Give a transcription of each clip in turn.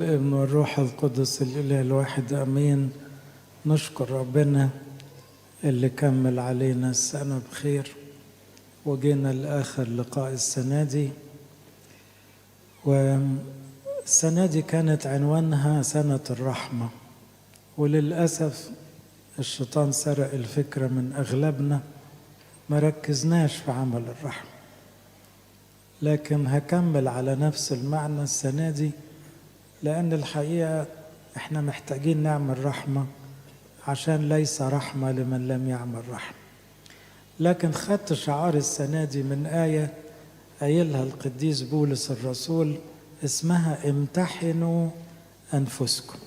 الابن والروح القدس الإله الواحد أمين. نشكر ربنا اللي كمل علينا السنة بخير وجينا لآخر لقاء السنة دي. والسنة دي كانت عنوانها سنة الرحمة، وللأسف الشيطان سرق الفكرة من أغلبنا، ما ركزناش في عمل الرحمة. لكن هكمل على نفس المعنى السنة دي، لأن الحقيقة احنا محتاجين نعمل رحمة، عشان ليس رحمة لمن لم يعمل رحمة. لكن خدت شعار السنة دي من آية قايلها القديس بولس الرسول، اسمها امتحنوا أنفسكم.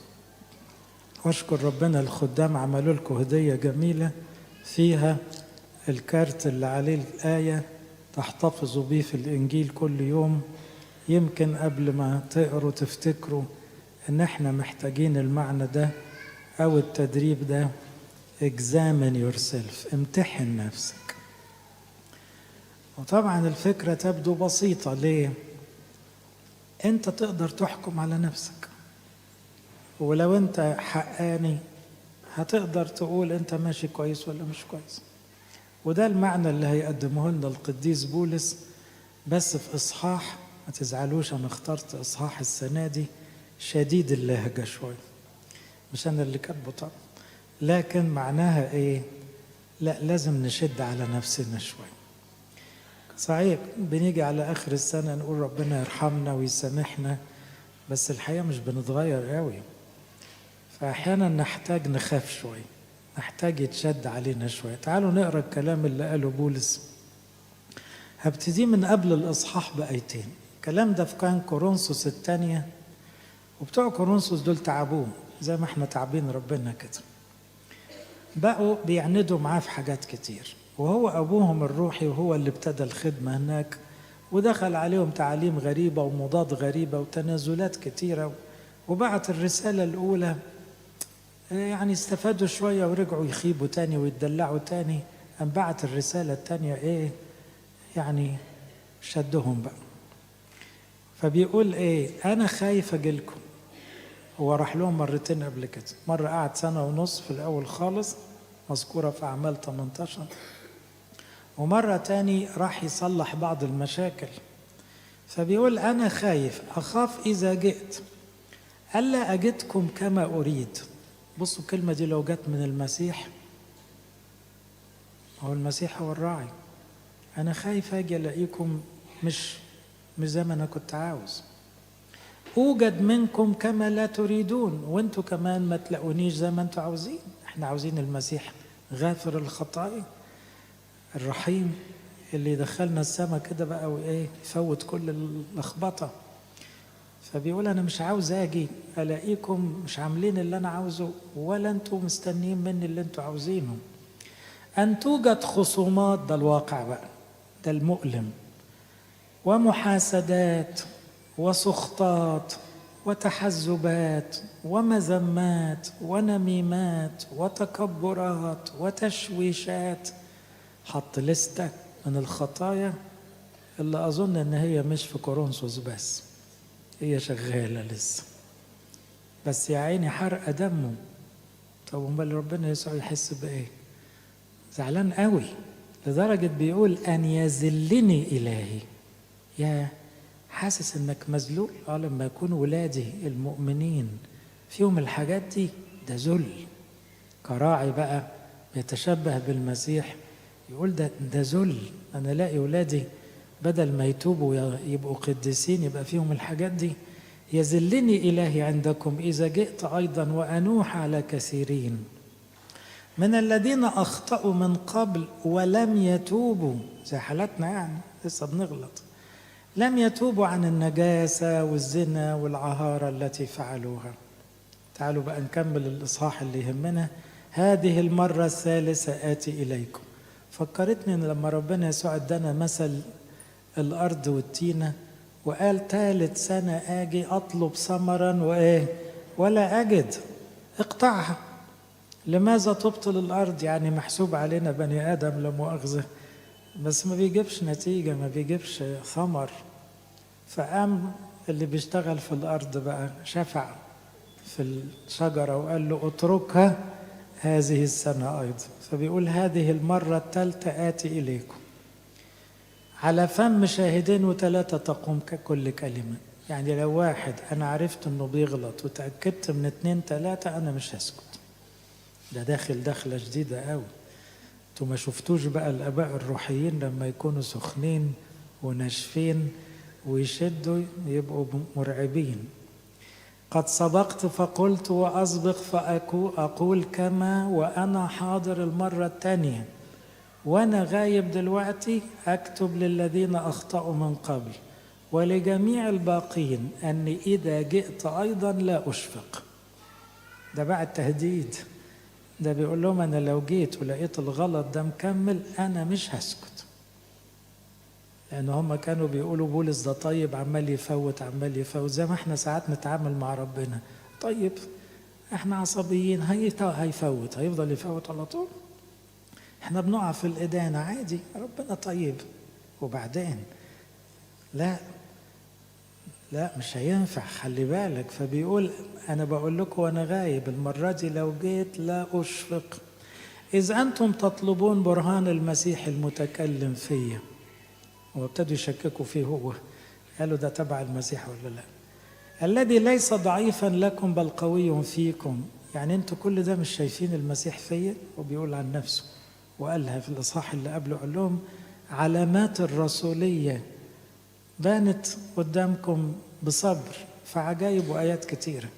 واشكر ربنا الخدام عملوا لكم هدية جميلة فيها الكارت اللي عليه الآية، تحتفظوا بيه في الإنجيل كل يوم. يمكن قبل ما تقروا تفتكروا إن احنا محتاجين المعنى ده أو التدريب ده. Examine yourself، امتحن نفسك. وطبعا الفكرة تبدو بسيطة، ليه؟ انت تقدر تحكم على نفسك، ولو انت حقاني هتقدر تقول انت ماشي كويس ولا مش كويس. وده المعنى اللي هيقدمه لنا القديس بولس، بس في إصحاح، ما تزعلوش أنا اخترت إصحاح السنة دي شديد اللهجة شوية، مش أنا اللي كاتبه طبعا، لكن معناها إيه؟ لا، لازم نشد على نفسنا شوية. صحيح بنيجي على آخر السنة نقول ربنا يرحمنا ويسامحنا، بس الحقيقة مش بنتغير قوي. فأحيانا نحتاج نخاف شوية، نحتاج يتشد علينا شوية. تعالوا نقرأ الكلام اللي قاله بولس. هبتدي من قبل الإصحاح بآيتين. الكلام ده في كان كورنثوس الثانية، وبتوع كورنثوس دول تعبوه زي ما احنا تعبين ربنا كده، بقوا بيعندوا معاه في حاجات كتير، وهو أبوهم الروحي وهو اللي ابتدى الخدمة هناك، ودخل عليهم تعاليم غريبة ومضاد غريبة وتنازلات كتيرة، وبعت الرسالة الأولى يعني استفادوا شوية ورجعوا يخيبوا تاني ويتدلعوا تاني. أم بعت الرسالة التانية إيه يعني شدهم بقى. فبيقول إيه؟ أنا خايف أجيلكم. هو راح لهم مرتين قبل كده، مرة قعد 1.5 سنة في الأول خالص مذكورة في أعمال 18، ومرة تاني راح يصلح بعض المشاكل. فبيقول أنا خايف، أخاف إذا جئت ألا أجدكم كما أريد. بصوا الكلمة دي لو جت من المسيح، هو المسيح هو الراعي. أنا خايف أجي ألاقيكم مش زي ما أنا كنت عاوز. أوجد منكم كما لا تريدون، وانتوا كمان ما تلاقونيش زي ما انتوا عاوزين. احنا عاوزين المسيح غافر الخطايا الرحيم اللي يدخلنا السما كده بقى وإيه يفوت كل اللخبطة. فبيقول أنا مش عاوز أجي ألاقيكم مش عاملين اللي أنا عاوزه، ولا أنتوا مستنيين مني اللي أنتوا عاوزينه. أن توجد خصومات، ده الواقع بقى، ده المؤلم، ومحاسدات وسخطات وتحزبات ومذمات ونميمات وتكبرات وتشويشات. حط لستة من الخطايا اللي أظن إن هي مش في كورنثوس بس، هي شغالة لسه، بس يا عيني حرق دمه. طب امال ربنا يسوع يحس بإيه؟ زعلان قوي لدرجة بيقول أن يذلني إلهي. يا حاسس إنك مذلول؟ لما يكون ولادي المؤمنين فيهم الحاجات دي، ده ذل. كراعي بقى بيتشبه بالمسيح يقول ده ذل. أنا ألاقي ولادي بدل ما يتوبوا يبقوا قديسين يبقى فيهم الحاجات دي. يذلني إلهي عندكم إذا جئت أيضا وأنوح على كثيرين من الذين أخطأوا من قبل ولم يتوبوا، زي حالتنا يعني لسه بنغلط، لم يتوبوا عن النجاسة والزنا والعهارة التي فعلوها. تعالوا بقى نكمل الإصحاح اللي يهمنا. هذه المرة الثالثة آتي إليكم. فكرتني إن لما ربنا يسوع ادانا مثل الأرض والتينة وقال ثالث سنة آجي أطلب ثمرا وإيه ولا أجد، اقطعها. لماذا تبطل الأرض؟ يعني محسوب علينا بني آدم لا مؤاخذة، بس ما بيجيبش نتيجة، ما بيجيبش ثمر. فقام اللي بيشتغل في الأرض بقى شفع في الشجرة وقال له اتركها هذه السنة أيضا. فبيقول هذه المرة الثالثة آتي إليكم، على فم شاهدين وثلاثة تقوم كل كلمة. يعني لو واحد أنا عرفت أنه بيغلط وتأكدت من 2 3 أنا مش هسكت. ده داخل دخلة جديدة قوي. انتوا ما شفتوش بقى الآباء الروحيين لما يكونوا سخنين وناشفين ويشدوا يبقوا مرعبين. قد سبقت فقلت وأسبق فأقول كما وأنا حاضر المرة الثانية، وأنا غايب دلوقتي أكتب للذين أخطأوا من قبل ولجميع الباقين أني إذا جئت أيضا لا أشفق. ده بقى التهديد، ده بيقول لهم أنا لو جيت ولقيت الغلط ده مكمل أنا مش هسكت. لأن هم كانوا بيقولوا بولس ده طيب عمال يفوت عمال يفوت، زي ما احنا ساعات نتعامل مع ربنا. طيب احنا عصبيين، هيفوت، هيفضل يفوت على طول. احنا بنقع في الإدانة عادي، ربنا طيب. وبعدين لا لا مش هينفع، خلي بالك. فبيقول أنا بقول لكم وأنا غايب المرة دي لو جيت لا أشفق، إذ أنتم تطلبون برهان المسيح المتكلم فيا. وابتدوا يشككوا فيه هو، قالوا ده تبع المسيح ولا لا؟ الذي ليس ضعيفا لكم بل قوي فيكم. يعني انتوا كل ده مش شايفين المسيح فيا؟ وبيقول عن نفسه، وقالها في الإصحاح اللي قبله، قال لهم علامات الرسولية بانت قدامكم بصبر فعجائب وآيات كتيرة.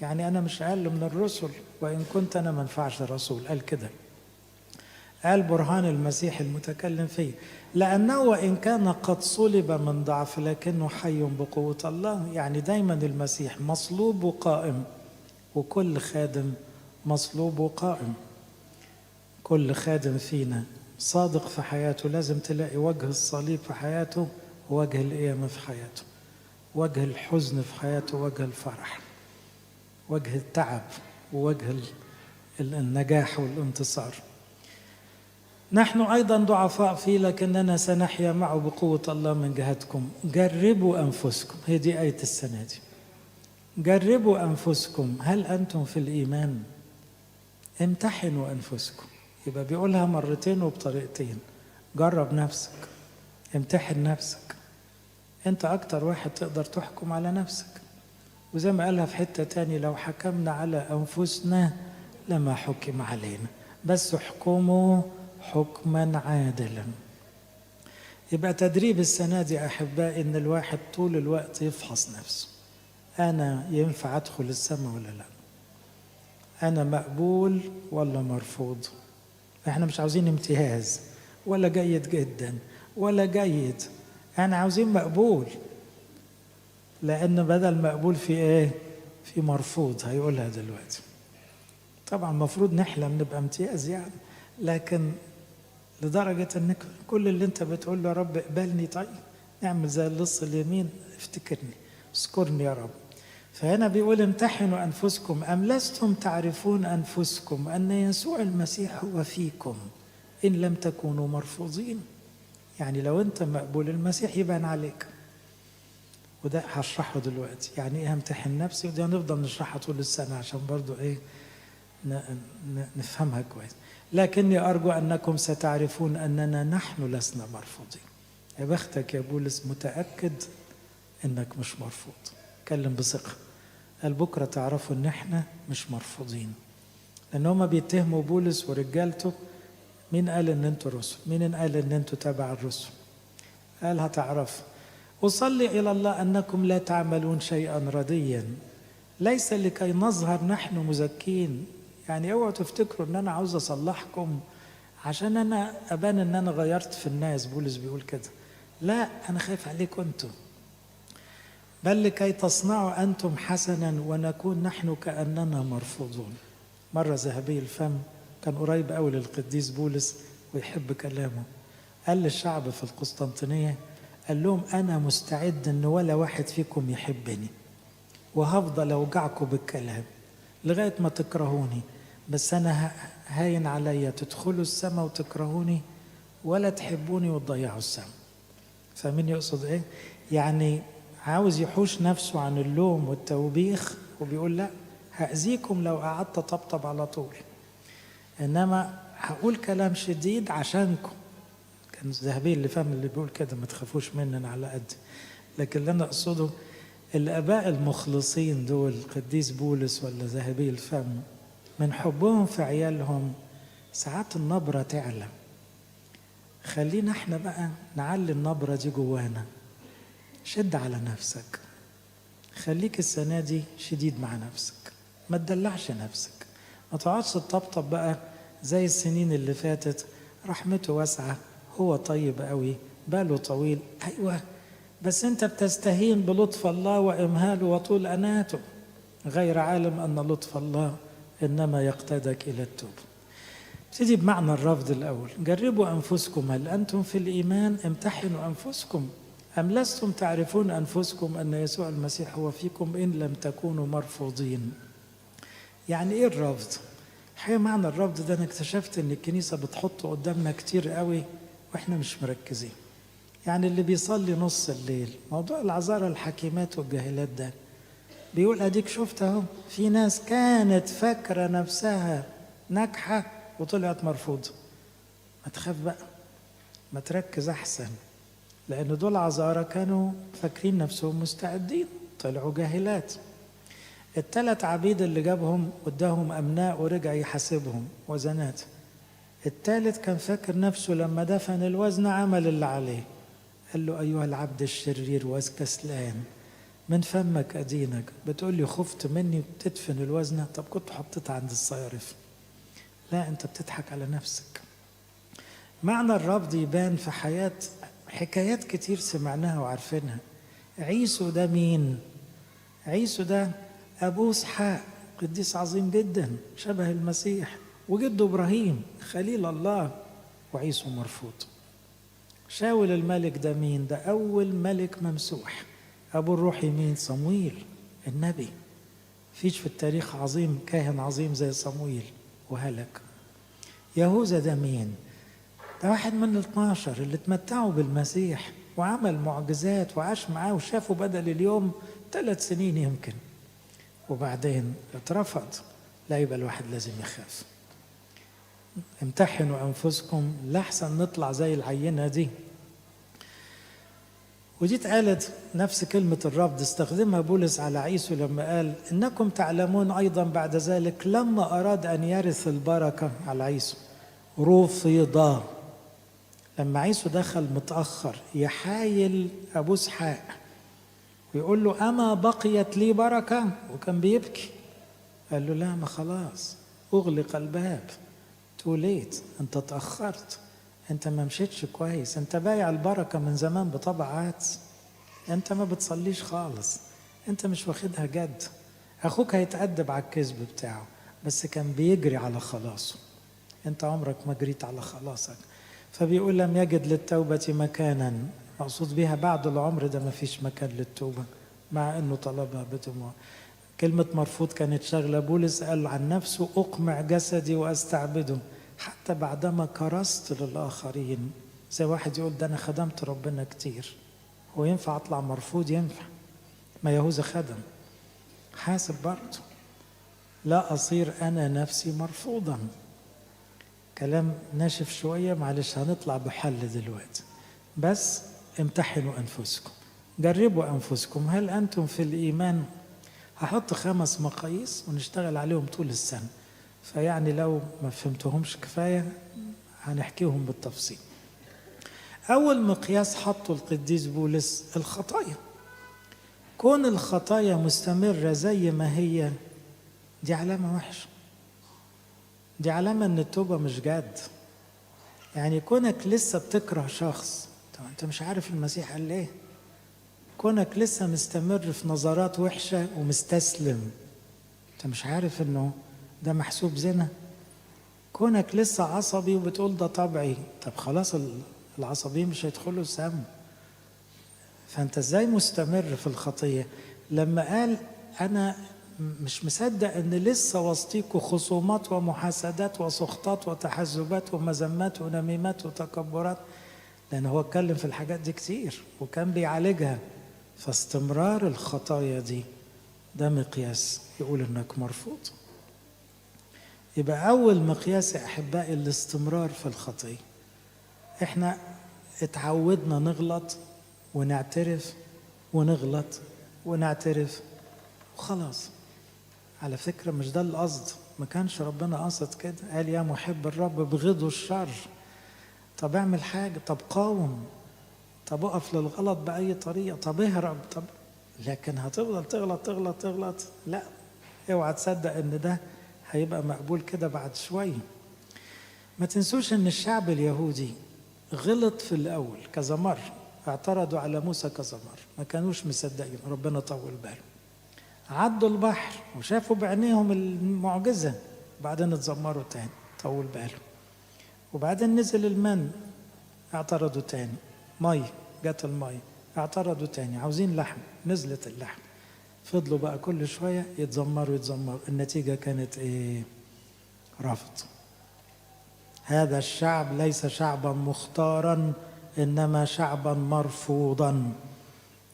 يعني أنا مش أقل من الرسل وإن كنت أنا منفعش الرسول. قال كده، قال برهان المسيح المتكلم فيه، لأنه وإن كان قد صلب من ضعف لكنه حي بقوة الله. يعني دايما المسيح مصلوب وقائم، وكل خادم مصلوب وقائم. كل خادم فينا صادق في حياته لازم تلاقي وجه الصليب في حياته، وجه القيامة في حياته، وجه الحزن في حياته، وجه الفرح، وجه التعب، ووجه النجاح والانتصار. نحن أيضا ضعفاء فيه لكننا سنحيا معه بقوة الله من جهتكم. جربوا أنفسكم، هي دي آية السنة دي. جربوا أنفسكم هل أنتم في الإيمان؟ امتحنوا أنفسكم. يبقى بيقولها مرتين وبطريقتين. جرب نفسك، امتحن نفسك، أنت أكتر واحد تقدر تحكم على نفسك. وزي ما قالها في حتة تاني، لو حكمنا على أنفسنا لما حكم علينا، بس احكموا حكما عادلا. يبقى تدريب السنة دي أحبائي إن الواحد طول الوقت يفحص نفسه، أنا ينفع أدخل السماء ولا لا؟ أنا مقبول ولا مرفوض؟ إحنا مش عاوزين امتياز ولا جيد جدا ولا جيد، احنا عاوزين مقبول. لأن بدل مقبول في إيه؟ في مرفوض، هيقولها دلوقتي. طبعا المفروض نحلم نبقى امتياز يعني، لكن لدرجة أن كل اللي أنت بتقول له يا رب اقبلني، طيب نعمل زي اللص اليمين، افتكرني اذكرني يا رب. فهنا بيقول امتحنوا أنفسكم أم لستم تعرفون أنفسكم أن يسوع المسيح هو فيكم إن لم تكونوا مرفوضين. يعني لو أنت مقبول المسيح يبان عليك. وده هشرحه دلوقتي يعني إيه امتحن نفسي، ودي هنفضل نشرحها طول السنة عشان برضو إيه نفهمها كويس. لكني أرجو أنكم ستعرفون أننا نحن لسنا مرفوضين. يا بختك يا بولس، متأكد أنك مش مرفوض. اتكلم بثقة، قال بكرة تعرفوا أن احنا مش مرفوضين. لأن هما بيتهموا بولس ورجالته، مين قال أن انتوا رسل؟ مين قال أن انتوا تبع الرسل؟ قال هتعرفوا. أصلي إلى الله أنكم لا تعملون شيئا رديا، ليس لكي نظهر نحن مزكين. يعني اوعوا تفتكروا ان انا عاوز اصلحكم عشان انا ابان ان انا غيرت في الناس، بولس بيقول كده. لا، انا خايف عليكم انتم. بل لكي تصنعوا انتم حسنا ونكون نحن كاننا مرفوضون. مره ذهبي الفم كان قريب قوي للقديس بولس ويحب كلامه، قال للشعب في القسطنطينيه، قال لهم انا مستعد ان ولا واحد فيكم يحبني، وهفضل اوجعكم بالكلام لغايه ما تكرهوني، بس أنا هاين عليا تدخلوا السماء وتكرهوني ولا تحبوني وتضيعوا السماء. فاهمين يقصد إيه؟ يعني عاوز يحوش نفسه عن اللوم والتوبيخ، وبيقول لا هأذيكم لو قعدت طبطب على طول، إنما هقول كلام شديد عشانكم. كان ذهبي اللي فهم اللي بيقول كده، ما تخافوش مننا على قد، لكن اللي أنا أقصده الآباء المخلصين دول، قديس بولس ولا ذهبي الفم، من حبهم في عيالهم ساعات النبرة تعلى. خلينا احنا بقى نعلي النبرة دي جوانا. شد على نفسك، خليك السنة دي شديد مع نفسك، ما تدلعش نفسك، ما تقعدش تطبطب بقى زي السنين اللي فاتت. رحمته واسعة، هو طيب قوي، باله طويل، أيوة، بس أنت بتستهين بلطف الله وإمهاله وطول أناته، غير عالم أن لطف الله إنما يقتدك إلى التوبة. ابتدي بمعنى الرفض الأول. جربوا أنفسكم هل أنتم في الإيمان، امتحنوا أنفسكم، أم لستم تعرفون أنفسكم أن يسوع المسيح هو فيكم إن لم تكونوا مرفوضين. يعني إيه الرفض؟ الحقيقة معنى الرفض ده أنا اكتشفت إن الكنيسة بتحطه قدامنا كتير قوي وإحنا مش مركزين. يعني اللي بيصلي نص الليل، موضوع العذارى الحكيمات والجاهلات ده، بيقول أديك شفت أهو، في ناس كانت فاكرة نفسها ناجحة وطلعت مرفوضة. ما تخاف بقى، ما تركز أحسن، لأن دول عذارى كانوا فاكرين نفسهم مستعدين، طلعوا جاهلات. الثلاث عبيد اللي جابهم واداهم أمناء ورجع يحاسبهم وزنات. الثالث كان فاكر نفسه لما دفن الوزن عمل اللي عليه، قال له أيها العبد الشرير وكسلان، من فمك أدينك، بتقول لي خفت مني تدفن الوزنة، طب كنت حطيتها عند الصيارف. لا، أنت بتضحك على نفسك. معنى الرفض يبان في حياة حكايات كتير سمعناها وعارفينها. عيسو ده مين؟ عيسو ده أبوه إسحاق، قديس عظيم جدا شبه المسيح، وجده إبراهيم خليل الله، وعيسو مرفوض. شاول الملك ده مين؟ ده أول ملك ممسوح. أبو الروحي مين؟ صمويل النبي. فيش في التاريخ عظيم كاهن عظيم زي صمويل، وهلك. يهوذا ده مين؟ ده واحد من 12 اللي اتمتعوا بالمسيح وعمل معجزات وعاش معاه وشافه بدل اليوم 3 سنين يمكن، وبعدين اترفض. لا، يبقى الواحد لازم يخاف. امتحنوا أنفسكم لحسن نطلع زي العينة دي. ودي اتقالت نفس كلمة الرفض استخدمها بولس على عيسو لما قال إنكم تعلمون أيضا بعد ذلك لما أراد أن يرث البركة على عيسو رفض. لما عيسو دخل متأخر يحايل أبو إسحاق ويقول له أما بقيت لي بركة، وكان بيبكي. قال له لا، ما خلاص أغلق الباب، too late، أنت تأخرت، أنت ما مشيتش كويس، أنت بايع البركة من زمان بطبعات، أنت ما بتصليش خالص، أنت مش واخدها جد، أخوك هيتأدب على الكذب بتاعه، بس كان بيجري على خلاصه، أنت عمرك ما جريت على خلاصك. فبيقول لم يجد للتوبة مكانا، مقصود بيها بعد العمر ده ما فيش مكان للتوبة، مع أنه طلبها بدموع. كلمة مرفوض كانت شغلة بولس، قال عن نفسه أقمع جسدي وأستعبده حتى بعدما كرست للآخرين. زي واحد يقول ده أنا خدمت ربنا كتير، هو ينفع أطلع مرفوض؟ ينفع، ما يهوذا خدم، حاسب برضه، لا أصير أنا نفسي مرفوضا. كلام ناشف شوية، معلش هنطلع بحل دلوقتي، بس امتحنوا أنفسكم، جربوا أنفسكم، هل أنتم في الإيمان؟ هحط 5 مقاييس ونشتغل عليهم طول السنة، فيعني لو ما فهمتهمش كفاية هنحكيهم بالتفصيل. أول مقياس حطه القديس بولس الخطايا. كون الخطايا مستمرة زي ما هي دي علامة وحشة، دي علامة إن التوبة مش جد. يعني كونك لسه بتكره شخص، طب أنت مش عارف المسيح قال إيه؟ كونك لسه مستمر في نظرات وحشة ومستسلم، أنت مش عارف إنه ده محسوب زنا؟ كونك لسه عصبي وبتقول ده طبعي، طب خلاص العصبيين مش هيدخلوا السما. فأنت إزاي مستمر في الخطية؟ لما قال أنا مش مصدق إن لسه وسطيكوا خصومات ومحاسدات وسخطات وتحزبات ومذمات ونميمات وتكبرات، لأن هو اتكلم في الحاجات دي كتير وكان بيعالجها. فاستمرار الخطايا دي ده مقياس يقول انك مرفوض. يبقى اول مقياس يا احبائي الاستمرار في الخطية. احنا اتعودنا نغلط ونعترف ونغلط ونعترف وخلاص. على فكرة مش ده القصد، ما كانش ربنا قصد كده. قال يا محب الرب ابغضوا الشر. طب اعمل حاجة، طب قاوم، طب اقف للغلط بأي طريقة، طب اهرب، طب لكن هتفضل تغلط تغلط تغلط، لا، اوعى تصدق ان ده هيبقى مقبول كده بعد شوية. ما تنسوش ان الشعب اليهودي غلط في الأول كذا مرة، اعترضوا على موسى كذا مرة، ما كانوش مصدقين، ربنا طول باله. عدوا البحر وشافوا بعينيهم المعجزة، بعدين اتذمروا تاني، طول باله. وبعدين نزل المن، اعترضوا تاني، مي جت المي، اعترضوا تاني، عاوزين لحم، نزلت اللحم. فضلوا بقى كل شوية يتذمروا يتذمروا. النتيجة كانت ايه؟ رفض. هذا الشعب ليس شعبا مختارا إنما شعبا مرفوضا.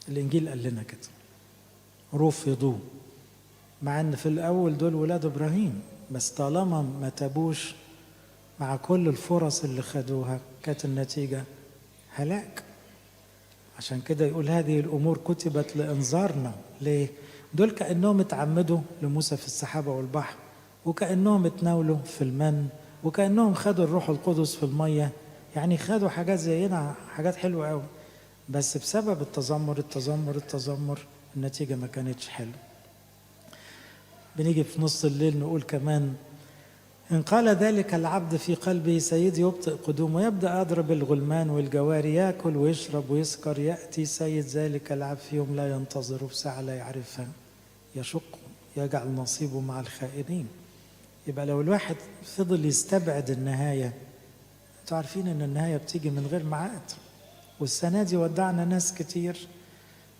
الإنجيل قال لنا كده، رفضوا، مع أن في الأول دول ولاد إبراهيم، بس طالما ما تابوش مع كل الفرص اللي خدوها كانت النتيجة هلاك. عشان كده يقول هذه الأمور كتبت لإنذارنا. ليه؟ دول كأنهم اتعمدوا لموسى في السحابة والبحر، وكأنهم اتناولوا في المن، وكأنهم خدوا الروح القدس في المية، يعني خدوا حاجات زينا، حاجات حلوة قوي، بس بسبب التذمر التذمر التذمر النتيجة ما كانتش حلوة. بنيجي في نص الليل نقول كمان إن قال ذلك العبد في قلبه سيدي يبطئ قدومه، يبدأ أضرب الغلمان والجواري، يأكل ويشرب ويسكر، يأتي سيد ذلك العبد في يوم لا ينتظره، بساعة لا يعرفها، يشق يجعل نصيبه مع الخائنين. يبقى لو الواحد فضل يستبعد النهاية، انتوا عارفين إن النهاية بتيجي من غير ميعاد. والسنة دي ودعنا ناس كتير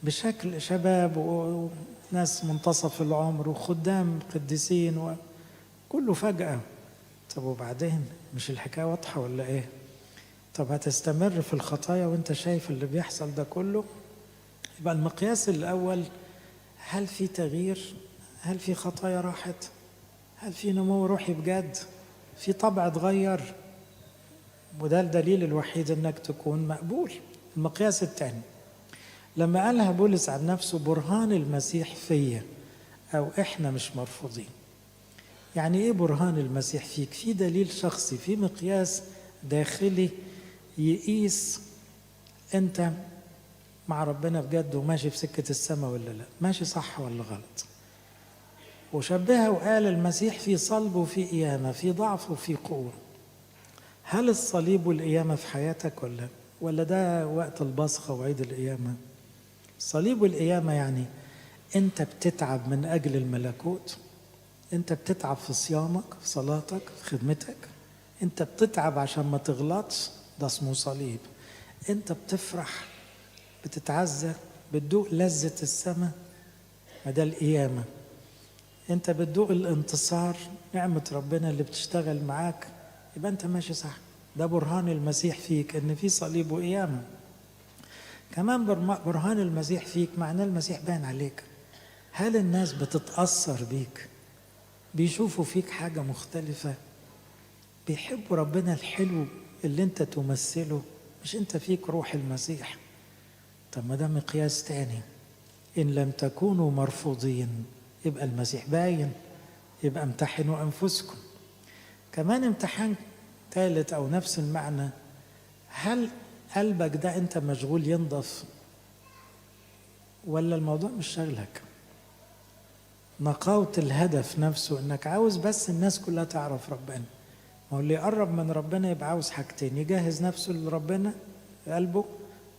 بشكل شباب وناس منتصف العمر وخدام قديسين وكله فجأة. طب وبعدين مش الحكاية واضحة ولا ايه؟ طب هتستمر في الخطايا وانت شايف اللي بيحصل ده كله؟ يبقى المقياس الأول هل في تغيير؟ هل في خطايا راحت؟ هل في نمو روحي بجد؟ في طبع اتغير؟ وده الدليل الوحيد انك تكون مقبول. المقياس الثاني لما قالها بولس عن نفسه برهان المسيح فيا، او احنا مش مرفوضين. يعني ايه برهان المسيح فيك؟ في دليل شخصي، في مقياس داخلي يقيس انت مع ربنا بجد وماشي في سكة السماء ولا لا، ماشي صح ولا غلط. وشبهها وقال المسيح في صلب وفي قيامة، في ضعف وفي قوة. هل الصليب والقيامة في حياتك ولا ده وقت البصخة وعيد القيامة؟ الصليب والقيامة يعني انت بتتعب من أجل الملكوت، انت بتتعب في صيامك، في صلاتك، في خدمتك، انت بتتعب عشان ما تغلطش، ده اسمه صليب. انت بتفرح، بتتعزى، بتدوق لذة السماء، ما ده القيامة. انت بتدوق الانتصار، نعمة ربنا اللي بتشتغل معاك، يبقى انت ماشي صح. ده برهان المسيح فيك ان في صليب وقيامة. كمان برهان المسيح فيك معناه المسيح باين عليك. هل الناس بتتأثر بيك؟ بيشوفوا فيك حاجة مختلفة؟ بيحبوا ربنا الحلو اللي انت تمثله؟ مش انت فيك روح المسيح؟ طب ما ده مقياس تاني. إن لم تكونوا مرفوضين يبقى المسيح باين، يبقى امتحنوا أنفسكم. كمان امتحان ثالث أو نفس المعنى، هل قلبك ده انت مشغول ينضف ولا الموضوع مش شغلك؟ نقاوة الهدف نفسه انك عاوز بس الناس كلها تعرف ربنا. ما هو اللي يقرب من ربنا يبقى عاوز حاجتين، يجهز نفسه لربنا قلبه،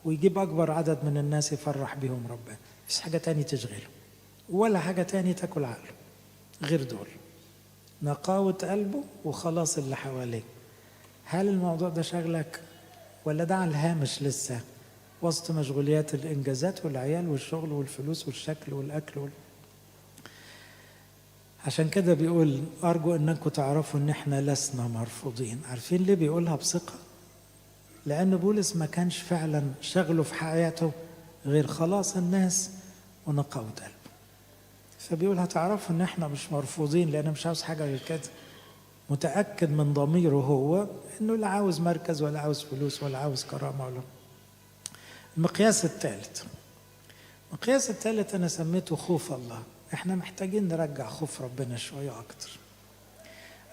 ويجيب أكبر عدد من الناس يفرح بيهم ربنا. مفيش حاجة تاني تشغله ولا حاجة تاني تاكل عقله غير دول، نقاوة قلبه وخلاص اللي حواليه. هل الموضوع ده شغلك ولا ده على الهامش لسه وسط مشغوليات الإنجازات والعيال والشغل والفلوس والشكل والأكل عشان كده بيقول أرجو أنكم تعرفوا أن احنا لسنا مرفوضين. عارفين ليه بيقولها بثقة؟ لأن بولس ما كانش فعلا شغله في حياته غير خلاص الناس ونقاوة قلب. فبيقول هتعرفوا ان احنا مش مرفوضين، لان مش عاوز حاجة غير كده. متأكد من ضميره هو انه لا عاوز مركز ولا عاوز فلوس ولا عاوز كرامة ولا. المقياس الثالث، المقياس الثالث انا سميته خوف الله. احنا محتاجين نرجع خوف ربنا شوية اكتر.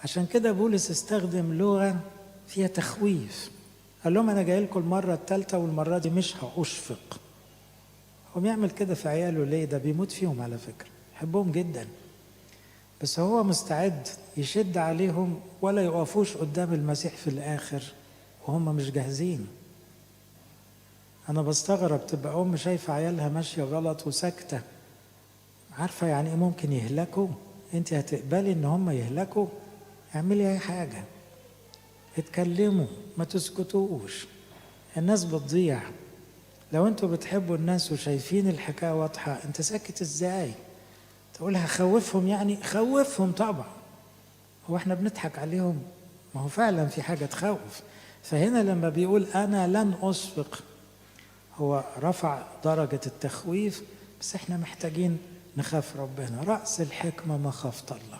عشان كده بولس استخدم لغة فيها تخويف، قال لهم انا جاي لكم المرة الثالثة والمرة دي مش هأشفق. هو بيعمل كده في عياله ليه؟ ده بيموت فيهم على فكرة، يحبهم جدا، بس هو مستعد يشد عليهم ولا يقفوش قدام المسيح في الآخر وهم مش جاهزين. أنا بستغرب تبقى أم شايفة عيالها ماشية غلط وساكتة، عارفة يعني إيه ممكن يهلكوا؟ أنت هتقبلي إن هم يهلكوا؟ اعملي أي حاجة، اتكلموا، ما تسكتوش، الناس بتضيع. لو أنتوا بتحبوا الناس وشايفين الحكاية واضحة، أنت ساكت إزاي؟ تقول هخوفهم يعني؟ خوفهم طبعا، هو احنا بنضحك عليهم؟ ما هو فعلا في حاجة تخوف. فهنا لما بيقول أنا لن أشفق، هو رفع درجة التخويف، بس احنا محتاجين نخاف ربنا. رأس الحكمة مخافة الله.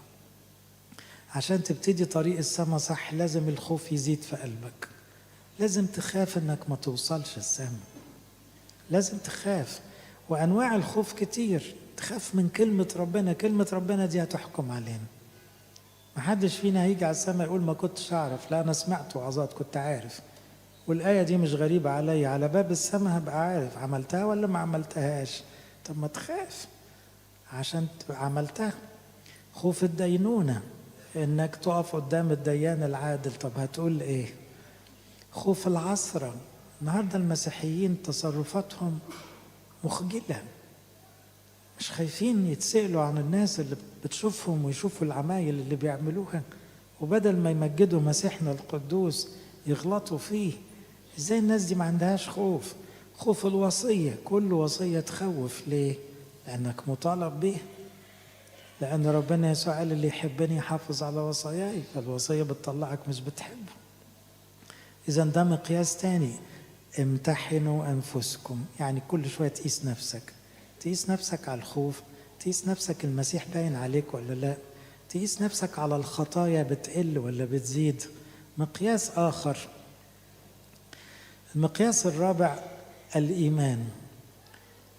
عشان تبتدي طريق السما صح لازم الخوف يزيد في قلبك، لازم تخاف انك ما توصلش السما، لازم تخاف. وأنواع الخوف كتير. تخاف من كلمة ربنا، كلمة ربنا دي هتحكم علينا. محدش فينا هيجي على السما يقول ما كنتش أعرف، لا أنا سمعت وعظات كنت عارف، والآية دي مش غريبة عليا، على باب السما هبقى عارف عملتها ولا ما عملتهاش. طب ما تخاف عشان عملتها. خوف الدينونة، إنك تقف قدام الديان العادل، طب هتقول إيه؟ خوف العصرة. النهاردة المسيحيين تصرفاتهم مخجلة، مش خايفين يتسألوا عن الناس اللي بتشوفهم ويشوفوا العمايل اللي بيعملوها، وبدل ما يمجدوا مسيحنا القدوس يغلطوا فيه. ازاي الناس دي ما عندهاش خوف؟ خوف الوصية، كل وصية تخوف. ليه؟ لأنك مطالب به، لأن ربنا يسوع قال اللي يحبني يحافظ على وصاياي، فالوصية بتطلعك مش بتحبه. إذا ده مقياس تاني، امتحنوا أنفسكم، يعني كل شوية تقيس نفسك، تقيس نفسك على الخوف، تقيس نفسك المسيح باين عليك ولا لا، تقيس نفسك على الخطايا بتقل ولا بتزيد. مقياس آخر، المقياس الرابع الإيمان.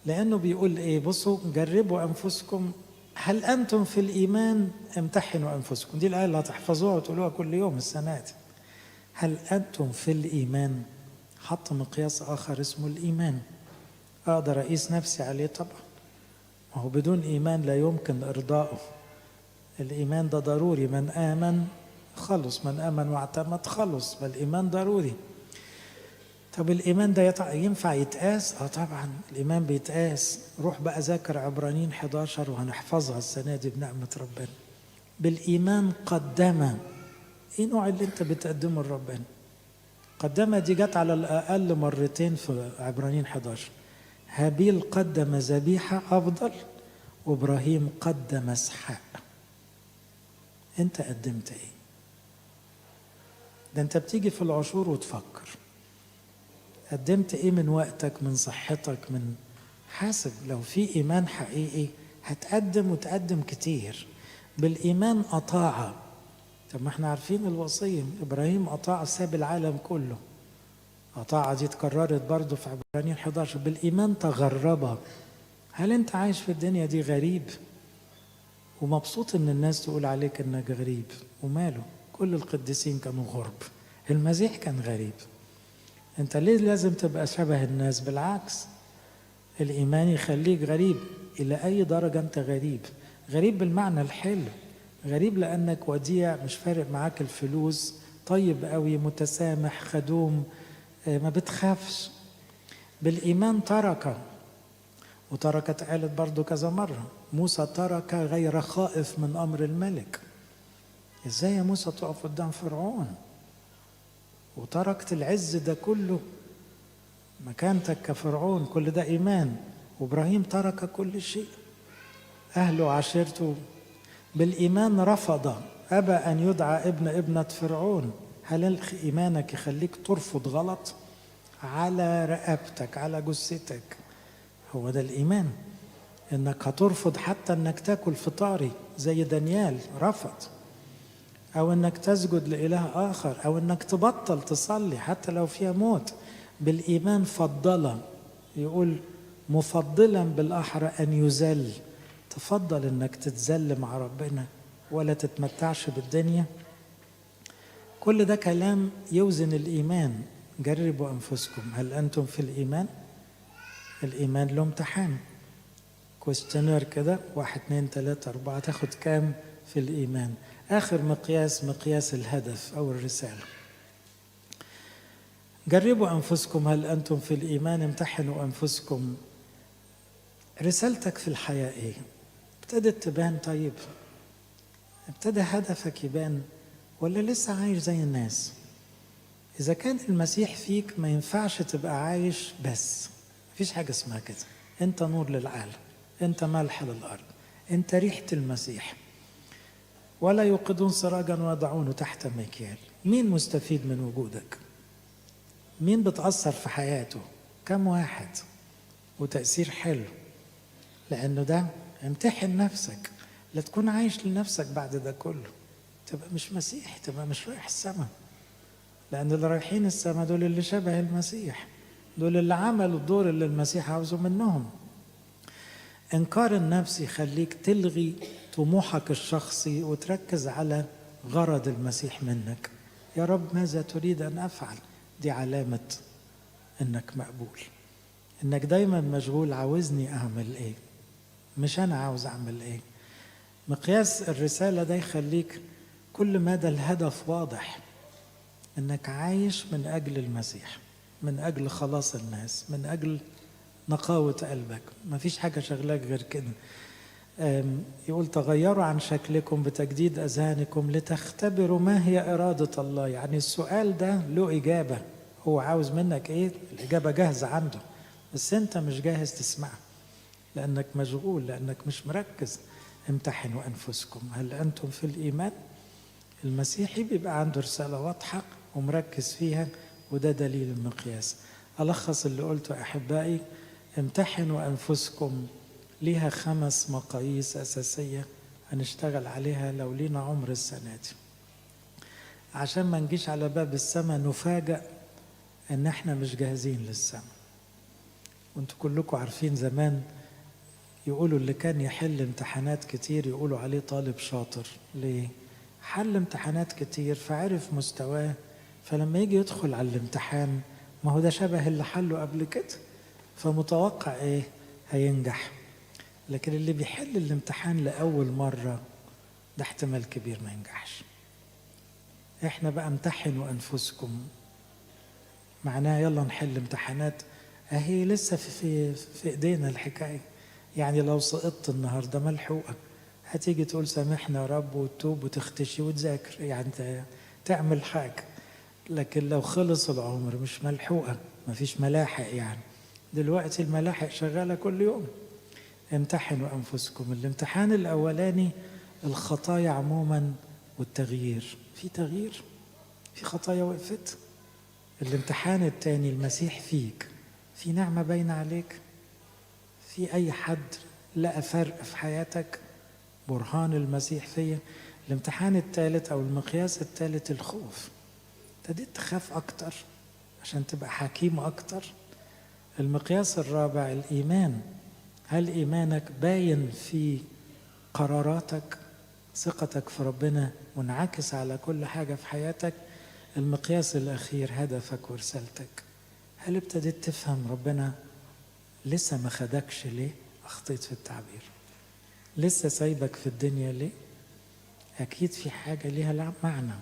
لأنه بيقول إيه؟ بصوا، جربوا أنفسكم هل أنتم في الإيمان، امتحنوا أنفسكم. دي الآية اللي هتحفظوها وتقولوها كل يوم السنة دي. هل أنتم في الإيمان؟ حط مقياس آخر اسمه الإيمان. أقدر أقيس نفسي عليه طبعا، ما هو بدون إيمان لا يمكن إرضائه. الإيمان ده ضروري، من آمن خلص، من آمن واعتمد خلص، فالإيمان ضروري. طب الإيمان ده ينفع يتقاس؟ طبعا الإيمان بيتقاس. روح بقى ذاكر عبرانيين 11 وهنحفظها السنة دي بنعمة ربنا. بالإيمان قدم. إيه نوع اللي أنت بتقدمه لربنا؟ قدم دي جت على الأقل مرتين في عبرانيين 11. هابيل قدم ذبيحة أفضل، وإبراهيم قدم إسحاق. أنت قدمت إيه؟ ده أنت بتيجي في العشور وتفكر قدمت إيه من وقتك، من صحتك، من حاسب. لو في إيمان حقيقي هتقدم، وتقدم كتير. بالإيمان أطاع. طب ما احنا عارفين الوصية، إبراهيم أطاع، ساب العالم كله. أطاع دي اتكررت برضو في عبرانيين 11. بالإيمان تغرب. هل أنت عايش في الدنيا دي غريب ومبسوط إن الناس تقول عليك إنك غريب؟ وماله، كل القديسين كانوا غرب، المسيح كان غريب. أنت ليه لازم تبقى شبه الناس؟ بالعكس، الإيمان يخليك غريب. إلى أي درجة أنت غريب؟ غريب بالمعنى الحلو، غريب لأنك وديع، مش فارق معاك الفلوس، طيب قوي، متسامح، خدوم، ما بتخافش. بالإيمان ترك، وتركت قالت برضو كذا مرة. موسى ترك غير خائف من أمر الملك. إزاي يا موسى تقف قدام فرعون وتركت العز ده كله، مكانتك كفرعون، كل ده إيمان. وإبراهيم ترك كل شيء، أهله وعشيرته. بالإيمان رفض، أبى أن يدعى ابن ابنة فرعون. هل إيمانك يخليك ترفض غلط؟ على رقبتك، على جثتك. هو ده الإيمان، إنك هترفض حتى إنك تاكل فطاري زي دانيال رفض، أو إنك تسجد لإله آخر، أو إنك تبطل تصلي حتى لو فيها موت. بالإيمان فضل، يقول مفضلا بالأحرى أن يذل. تفضل إنك تتذل مع ربنا ولا تتمتعش بالدنيا. كل ده كلام يوزن الإيمان. جربوا أنفسكم، هل أنتم في الإيمان؟ الإيمان له امتحان، questionnaire كده، 1 2 3 4، تاخد كام في الإيمان؟ آخر مقياس، مقياس الهدف أو الرسالة. جربوا أنفسكم هل أنتم في الإيمان، امتحنوا أنفسكم. رسالتك في الحياة إيه؟ ابتدت تبان؟ طيب ابتدى هدفك يبان ولا لسه عايش زي الناس؟ إذا كان المسيح فيك ما ينفعش تبقى عايش بس، مفيش حاجة اسمها كده. أنت نور للعالم، أنت ملح للأرض، أنت ريحة المسيح. ولا يوقدون سراجا ويضعونه تحت مكيال. مين مستفيد من وجودك؟ مين بتأثر في حياته؟ كم واحد؟ وتأثير حلو، لأنه ده امتحن نفسك. لا تكون عايش لنفسك بعد ده كله، تبقى مش مسيح، تبقى مش رايح السماء. لأن اللي رايحين السماء دول اللي شبه المسيح، دول اللي عملوا الدور اللي المسيح عاوزه منهم. إنكار النفس يخليك تلغي طموحك الشخصي وتركز على غرض المسيح منك. يا رب ماذا تريد أن أفعل؟ دي علامة إنك مقبول، إنك دايما مشغول عاوزني أعمل إيه، مش أنا عاوز أعمل إيه. مقياس الرسالة ده يخليك كل مدى الهدف واضح، إنك عايش من أجل المسيح، من أجل خلاص الناس، من أجل نقاوة قلبك، ما فيش حاجة شغلاك غير كده. يقول تغيروا عن شكلكم بتجديد أذهانكم لتختبروا ما هي إرادة الله. يعني السؤال ده له إجابة، هو عاوز منك إيه؟ الإجابة جاهزة عنده، بس أنت مش جاهز تسمعها لأنك مشغول، لأنك مش مركز. امتحنوا أنفسكم هل أنتم في الإيمان؟ المسيحي بيبقى عنده رسالة واضحة ومركز فيها، وده دليل المقياس. ألخص اللي قلته أحبائي، امتحنوا أنفسكم ليها 5 مقاييس أساسية هنشتغل عليها لو لينا عمر السنة دي، عشان ما نجيش على باب السماء نفاجأ إن احنا مش جاهزين للسماء. وانتوا كلكم عارفين زمان يقولوا اللي كان يحل امتحانات كتير يقولوا عليه طالب شاطر. ليه؟ حل امتحانات كتير فعرف مستواه، فلما يجي يدخل على الامتحان ما هو ده شبه اللي حله قبل كده، فمتوقع ايه؟ هينجح. لكن اللي بيحل الامتحان لأول مرة ده احتمال كبير ما ينجحش. احنا بقى امتحنوا أنفسكم، معناها يلا نحل امتحانات، اهي لسه في في ايدينا الحكاية. يعني لو سقطت النهارده ملحوقة، هتيجي تقول سامحنا يا رب وتتوب وتختشي وتذاكر، يعني تعمل حاجة. لكن لو خلص العمر مش ملحوقة، مفيش ملاحق. يعني دلوقتي الملاحق شغالة كل يوم. امتحنوا أنفسكم. الامتحان الأولاني الخطايا عموما والتغيير، في تغيير، في خطايا وقفت. الامتحان الثاني المسيح فيك، في نعمة باينة عليك، في أي حد لقى فرق في حياتك، برهان المسيح فيا. الامتحان الثالث أو المقياس الثالث الخوف، ابتديت تخاف أكتر عشان تبقى حكيم أكتر. المقياس الرابع الإيمان، هل إيمانك باين في قراراتك؟ ثقتك في ربنا منعكس على كل حاجة في حياتك؟ المقياس الأخير هدفك ورسالتك، هل ابتديت تفهم ربنا لسه ما خدكش ليه؟ أخطيت في التعبير، لسه سايبك في الدنيا ليه؟ أكيد في حاجة ليها معنى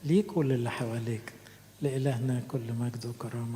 ليك وللي حواليك. لإلهنا كل مجد وكرامة.